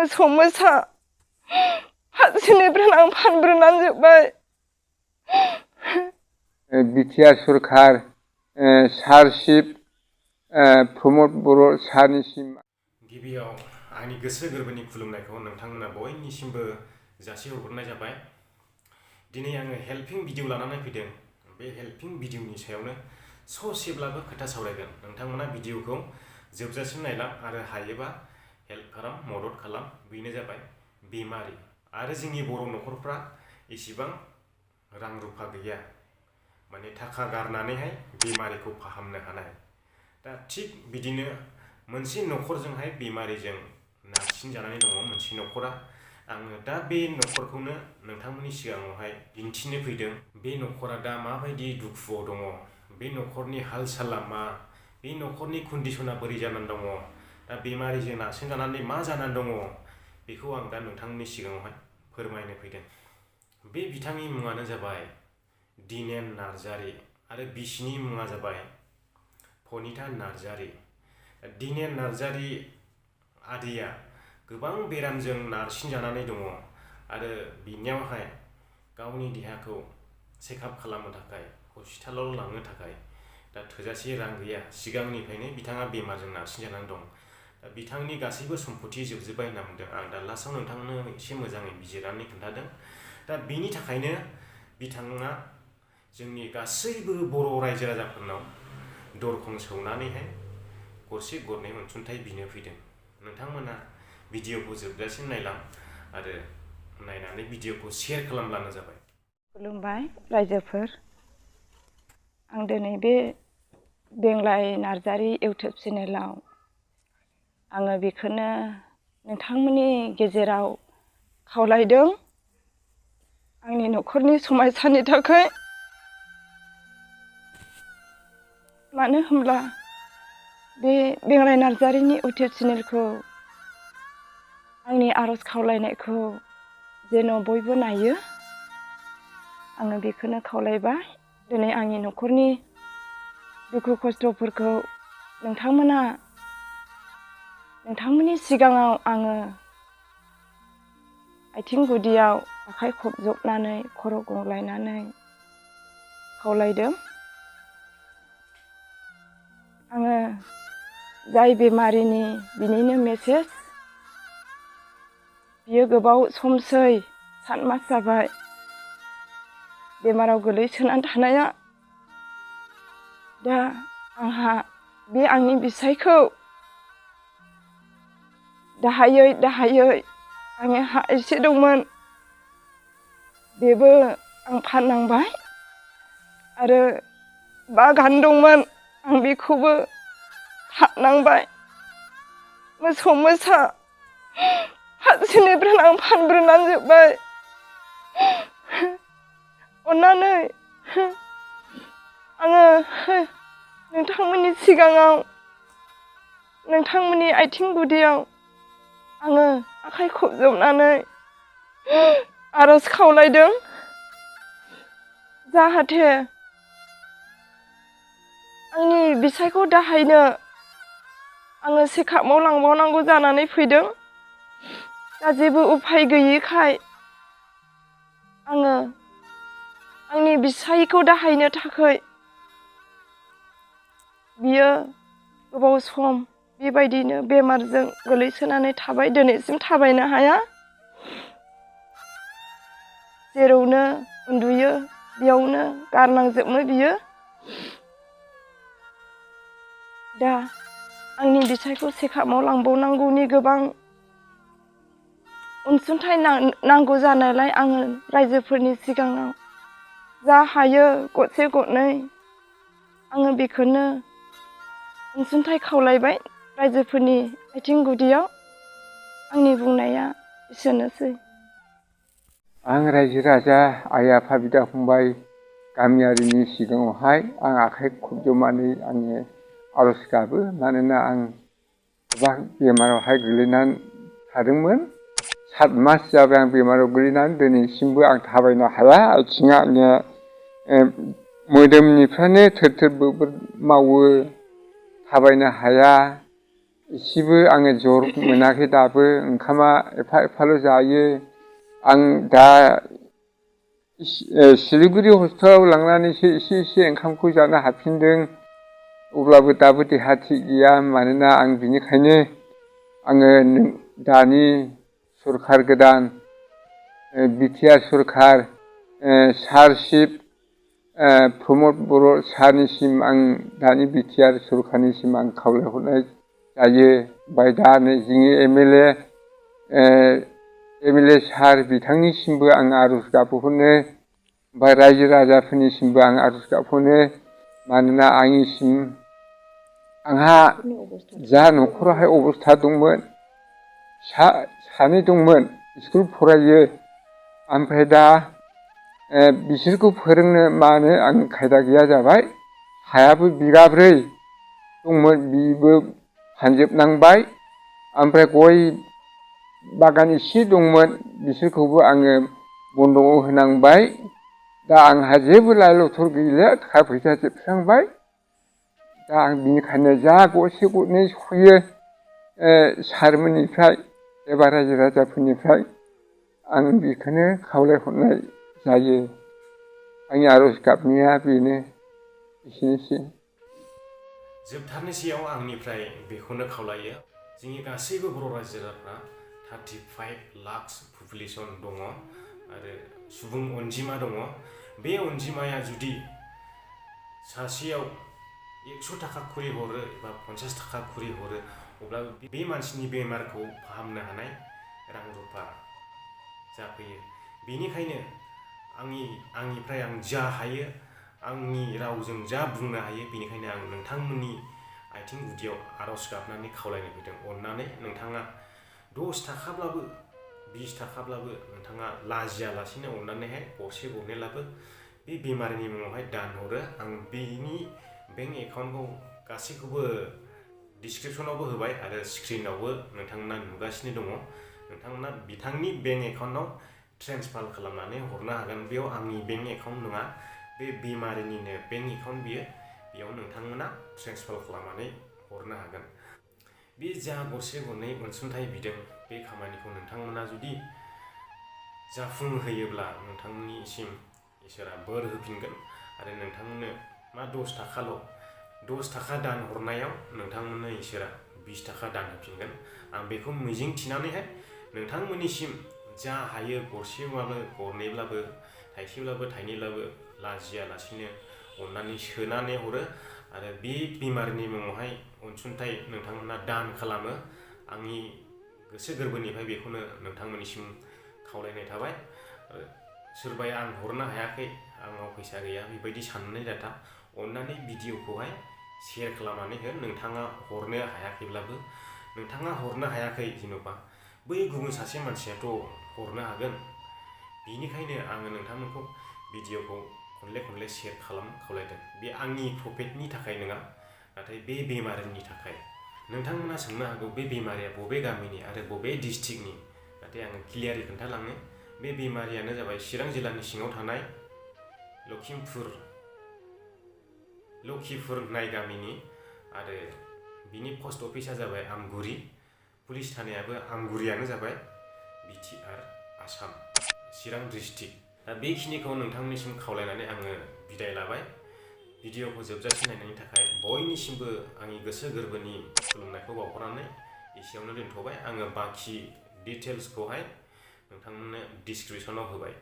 मोसौ मोसा फारसेनिफ्राय आं फानब्रोनांजोब्बाय। बिटिआर सरखार सार चिफ प्रमद बर' सारनिसिम गिबियाव आंनि गोसो गोरबोनि खुलुमनायखौ नोंथांमोना बयनिसिमबो जासिहरग्रोनाय जाबाय। दिनै आङो हेल्पिं भिडिअ लानानै फैदों। बे हेल्पिं भिडिअनि सायावनो ससेब्लाबो खोथा सावरायगोन। नोंथांमोना भिडिअखौ जोबजासिम नायलां आरो हायोबा हेल्प खालाम, मदद खालाम। बेनो जाबाय बेमारि आरो जोंनि बर' न'खरफ्रा इसिबां रां रुफा गैया, माने थाखा गारनानैहाय बेमारिखौ फाहामनो हानाय। दा थिग बिदिनो मोनसे न'खरजोंहाय बेमारिजों नारसिनजानानै दङ मोनसे न'खरा। आङो दा बे न'खरखौनो नोंथांमोननि सिगाङावहाय दिन्थिनो फैदों। बे न'खरा दा माबायदि दुखुआव दङ, बे न'खरनि हाल साला मा, बे न'खरनि कन्डिसना बोरै जानानै दङ, दा बेमारिजों नारसिनजानानै मा जानानै दङ, बेखौ आं दा नोंथांमोननि सिगाङावहाय फोरमायनो फैदों। बे बिथांनि मुङानो जाबाय दिनेन नार्जारि आरो बिसिनि मुङा जाबाय फनिता नार्जारि। दिनेन नार्जारि आदैया गोबां बेरामजों नारसिनजानानै दङ आरो बिनियावहाय गावनि देहाखौ चेकआप खालामनो थाखाय हस्पिटालाव लांनो थाखाय दा थोजासे रां गैया। सिगांनिफ्रायनो बिथाङा बेमारजों नारसिनजानानै दं। दा बिथांनि गासैबो सम्पति जोबजोब्बाय होनना बुंदों। आं दा लास्टआव नोंथांनो एसे मोजाङै बिजिरनानै खोन्थादों। दा बिनि थाखायनो बिथाङा जोंनि गासैबो बर' रायजो राजाफोरनाव दरखं सौनानैहाय गरसे गरनै अनसुंथाइ बिनो फैदों। नोंथांमोना भिडिअखौ जोबजासिम नायलां आरो नायनानै भिडिअखौ शेयार खालामब्लानो जाबाय। खुलुमबाय रायजोफोर। आं दिनै बे बेंलाय नार्जारि इउटुब चेनेलाव आङो बेखौनो नोंथांमोननि गेजेराव खावलायदों, आंनि न'खरनि समायसानि थाखाय। मानो होनब्ला बे बेंलाय नार्जारिनि इउटुब चेनेलखौ आंनि आर'ज खावलायनायखौ जेन' बयबो नायो, आङो बेखौनो खावलायबाय। दिनै आंनि न'खरनि दुखु खस्थ'फोरखौ नोंथांमोननि सिगाङाव आङो आथिं गुदियाव आखाइ खबजबनानै खर' गंग्लायनानै खावलायदों। आङो जाय बेमारिनि बिनिनो मेसेज। बियो गोबाव समसै, 7 मास जाबाय बेमाराव गोलैसोनानै थानाया। दा आंहा बे आंनि बिसायखौ दाहायै आंनि हा एसे दंमोन, बेबो आं फाननांबाय आरो बागान दंमोन, आं बेखौबो फाननांबाय। मोसौ मोसा फारसेनिफ्राय आं फानब्रोनांजोब्बाय। अन्नानै आङो नोंथांमोननि सिगाङाव, नोंथांमोननि आथिं गुदियाव आङो आखाइ खबजबनानै आर'ज खावलायदों, जाहाथे आंनि बिसायखौ दाहायनो आङो चेकआपआव लांबावनांगौ जानानै फैदों। दा जेबो उफाय गैयिखाय आङो आंनि बिसायखौ दाहायनो थाखाय बियो गोबाव सम बेबायदिनो बेमारजों गोलैसोनानै थाबाय, दिनैसिम थाबायनो हाया। जेरावनो उन्दुयो बेयावनो गारनांजोबो बियो। दा आंनि बिसायखौ चेकआपआव लांबावनांगौनि गोबां अनसुंथाइ नांगौ जानायलाय आङो रायजोफोरनि सिगाङाव जा हायो गरसे गरनै आङो बेखौनो अनसुंथाइ खावलायबाय रायजोफोरनि आथिं गुदियाव। आंनि बुंनाया एसेनोसै। आं रायजो राजा, आइ आफा, बिदा फंबाय, गामियारिनि सिगाङावहाय आं आखाइ खबजबनानै आङो आर'ज गाबो। मानोना आं गोबां बेमारावहाय गोग्लैनानै थादोंमोन। 7 मास जाबाय आं बेमाराव गोग्लैनानै, दिनैसिमबो आं थाबायनो हाया। आथिङा आंनिया मोदोमनिफ्रायनो थोर थोर बोबोर मावो, थाबायनो हाया। एसेबो आङो जर मोनाखै दाबो ओंखामा एफा एफाल' जायो आं दा सिलिगुरि हस्पिटालाव लांनानैसो एसे एसे ओंखामखौ जानो हाफिनदों अब्लाबो दाबो देहा थिग गैया मानोना आं बिनिखायनो आङो दानि सरखार गोदान बिटिआर सरखार सार चिफ प्रमद बर' सारनिसिम आं दानि बिटिआर सरखारनिसिम आं खावलायहरनाय जायो ओमफ्राय दा नै जोंनि एमएलए सार बिथांनिसिमबो आं आर'ज गाबहरनो ओमफ्राय रायजो राजाफोरनिसिमबो आं आर'ज गाबहरनो मानोना आंहा जा न'खरावहाय अबस्था दंमोन सानै दंमोन स्कुल फरायो ओमफ्राय दा बिसोरखौ फोरोंनो मानो आं खायदा गैया जाबाय हायाबो बिगाब्रै दंमोन बिबो फानजोबनांबाय ओमफ्राय गय बागान एसे दंमोन बिसोरखौबो आङो बन्दकआव होनांबाय दा आंहा जेबो लाइ लथर गैला थाखा फैसा जोबस्रांबाय दा आं बिनिखायनो जा गरसे गरनै सफैयो सारमोननिफ्राय एबा रायजो राजाफोरनिफ्राय आं बेखौनो खावलायहरनाय जायो आंनि आर'ज गाबनाया बेनो एसेनोसै जोबथारनोसैयाव आंनिफ्राय बेखौनो खावलायो जोंनि गासैबो बर' रायजो राजाफ्रा 35 लाख पपुलेसन दङ आरो सुबुं अनजिमा दङ बे अनजिमाया जुदि सासेयाव 100 थाखा खरि हरो एबा 50 थाखा खरि हरो अब्ला बे मानसिनि बेमारखौ फाहामनो हानाय रां रुफा जाफैयो बेनिखायनो आंनिफ्राय आं जा हायो आंनि रावजों जा बुंनो हायो बेनिखायनो आं नोंथांमोननि आथिं गुदियाव आर'ज गाबनानै खावलायनो फैदों अननानै नोंथाङा 10 थाखाब्लाबो 20 थाखाब्लाबो नोंथाङा लाजियालासिनो अननानैहाय गरसे गरनैब्लाबो बे बेमारिनि मुङावहाय दान हरो आं बेनि बेंक एकाउन्टखौ गासैखौबो डिसक्रिपसनावबो होबाय आरो स्क्रिनावबो नोंथांमोना नुगासिनो दङ नोंथांमोना बिथांनि बेंक एकाउन्टआव ट्रेन्सफार खालामनानै हरनो हागोन बेयाव आंनि बेंक एकाउन्ट नङा बे बेमारिनिनो बेंक एकाउन्ट बेयाव नोंथांमोना ट्रेन्सफार खालामनानै हरनो हागोन बे जा गरसे गरनै अनसुंथाइ बिदों बे खामानिखौ नोंथांमोना जुदि जाफुंहोयोब्ला नोंथांमोननिसिम इसोरा बोर होफिनगोन आरो नोंथांमोननो मा 10 थाखाल' 10 थाखा दान हरनायाव नोंथांमोननो इसोरा 20 थाखा दान होफिनगोन आं बेखौ मिजिं थिनानैहाय नोंथांमोननिसिम जा हायो गरसेब्लाबो गरनैब्लाबो थाइसेब्लाबो थाइनैब्लाबो लाजियालासिनो अननानै सोनानै हरो आरो बे बेमारिनि मुङावहाय अनसुंथाइ नोंथांमोना दान खालामो आंनि गोसो गोरबोनिफ्राय बेखौनो नोंथांमोननिसिम खावलायनाय थाबाय सोरबाया आं हरनो हायाखै आंनाव फैसा गैया बेबायदि साननाय जाथा अननानै भिडिअखौहाय शेयार खालामनानै हो नोंथाङा हरनो हायाखैब्लाबो नोंथाङा हरनो हायाखै जेन'बा बै गुबुन सासे मानसियाथ' हरनो हागोन बेनिखायनो आङो नोंथांमोनखौ भिडिअखौ खनले शेयार खावलायदों बे आंनि प्रफिटनि थाखाय नङा नाथाय बे बेमारिनि थाखाय नोंथांमोना सोंनो हागौ बे बेमारिया बबे गामिनि आरो बबे डिस्ट्रिक्टनि नाथाय आङो क्लियारै खोन्थालांनो बे बेमारियानो जाबाय चिरां जिल्लानि सिङाव थानाय लखिपुर होननाय गामिनि आरो बिनि पस्ट अफिसा जाबाय आमगुरि पुलिस थानायाबो आमगुरियानो जाबाय बिटिआर आसाम चिरां डिस्ट्रिक्ट दा बेखिनिखौ नोंथांनिसिम खावलायनानै आङो बिदाय लाबाय भिडिअखौ जोबजासिम नायनायनि थाखाय बयनिसिमबो आंनि गोसो गोरबोनि खुलुमनायखौ बावहरनानै एसेयावनो दोनथ'बाय आङो बाखि डिटेल्सखौहाय नोंथांमोननो डिसक्रिपसनाव होबाय